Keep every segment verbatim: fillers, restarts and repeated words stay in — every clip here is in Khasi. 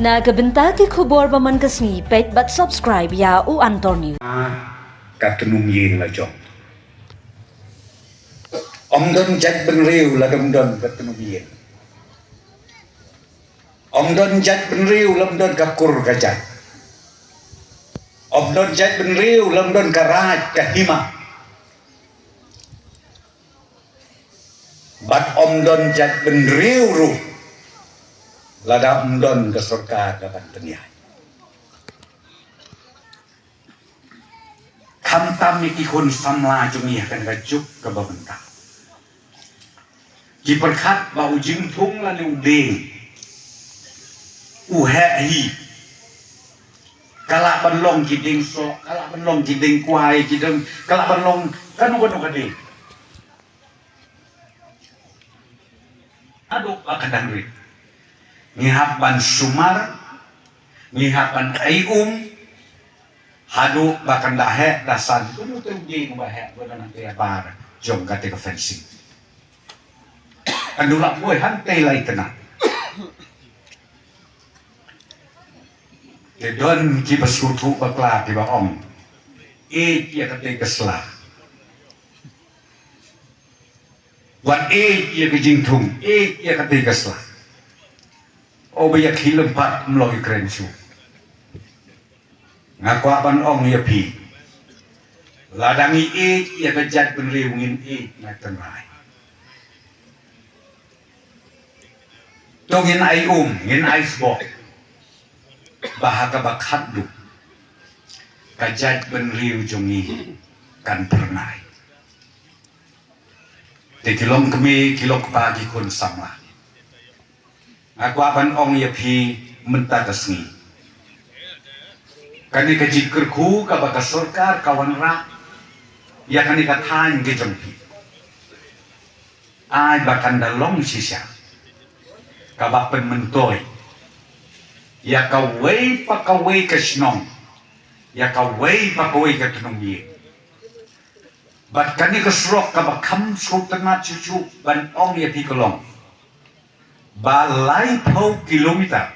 Na ka bynta ki khubor ba man ka sngi, peit bad subscribe ïa U Antor News. Ah, ka tnum ïing la jong. Ym don jait bynriew lada ym don ka tnum ïing. Ym don jait bynriew lada ym don ka kur ka jait. Ym don jait bynriew lada ym don ka raid ka hima. Bad ym don jait bynriew ruh lada ym don ka sorkar ka ban pynïaid. Khamtam ïa ki khun samla jong ngi ha kane ka juk kaba mynta. Ki pyrkhat ba u jingthung lane u dieng u heh hi. Ka lah ban long ki dieng soh, ka lah ban long ki dieng kwai, ki dieng, ka lah ban long kano kano ka dieng. Haduh ba ka dang rit, ngi hap ban sumar, ngi hap ban ai um. Haduh ba kan da heh da san, kumno te u dieng ba heh ba da nang te ïa bar jong kata ka fencing. Kan da lah buh hangtei lai tnat. Te don kiba sngewthuh bakla kiba ong, eh, ïa kata ka sla. Wat eh ïa ka jingthung, eh ïa kata ka sla. O ba ïa khih lympat ym long ïa kren shuh. Nga kwah ban ong ïa phi, lada ngi eh ïa ka jait bynriew ngin eh na tynrai. To ngin ai um, ngin ai sbok ba ha kaba khatduh ka jait bynriew jong ngi kan phyrnai. Te ki long kmie, ki long kpa, ki khun samla, nga kwah ban ong ïa phi mynta ka sngi, kane ka jingkyrkhu kaba ka sorkar ka wanrah ïa kane ka thaiñ ka jong phi, ai ba kan da long shisha kaba pynmyntoi ïa kawei pa kawei ka shnong, ïa kawei pa kawei ka tnum ïing. Bad kane ka surok kaba kham sngewtynnat shuh shuh ban ong ïa phi ka long ba laiphew kilometer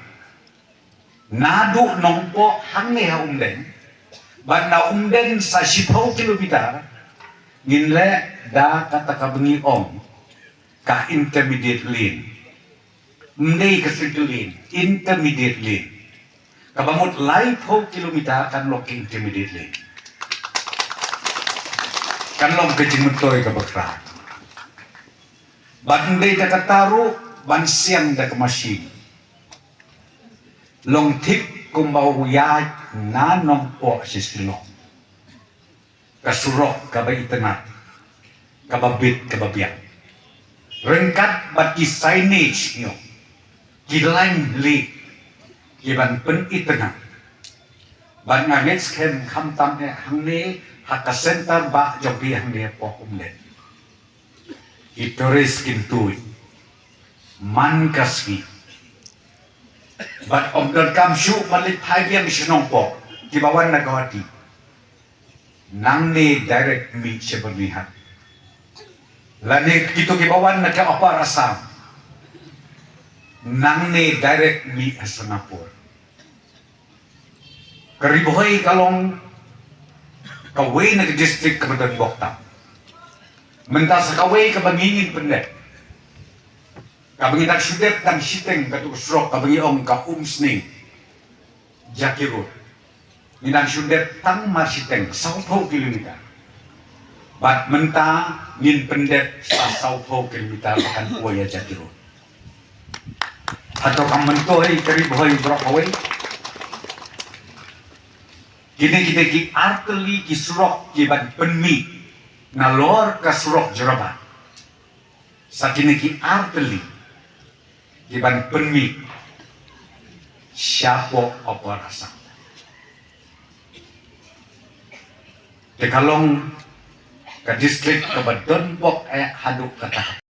naduh Nongpoh hangne ha Umden, bad na Umden sa shiphew kilometer ngin leh da kata kaba ngi ong ka intermediate lane. Ym dei ka single lane, intermediate lane. Kaba mut laiphew kilometer kan long ka intermediate lane. Kan long ka jingmyntoi kaba khraw. Bad ym dei da kata ruh ban siang da ka machine. Long thik kumba u ïaid na Nongpoh sha Shillong. Ka surok kaba itynnad, kaba bit, kaba biang, ryngkat bad ki signage, you know, ki lain light kiban pynitynnad. Bad nga ngeit skhem khamtam eh hangne ha ka center bah jong phi hangne hapoh Umden, ki tourist kin tuid man ka sngi. Bad ym donkam shuh ban leit phai biang sha Nongpoh, kiba wan na Guwahati nangne direct mih sha Byrnihat. Lane kito kiba wan na ka Upper Assam nangne direct mih ha Sonapur. Ka Ri Bhoi ka long kawei na ka district kaba donbok tam. Mynta sa kawei kaba ngi ngin pyndep, kaba ngi dang shu dep tang shiteng, kato ka surok kaba ngi ong ka Umsning Jakhir Road. Ngi dang shu dep tang mar shiteng, sawphew kilometer. Bad mynta ngin pyndep sa sawphew kilometer ba kan poi ïa Jakhir Road. Hato kam myntoi ka Ri Bhoi baroh kawei? Kine, kine ki artylli ki surok kiban pynmih nalor ka surok Jorabat. Sa kine ki artylli kiban pynmih shapoh Upper Assam. Te ka long ka district kaba donbok eh haduh katta.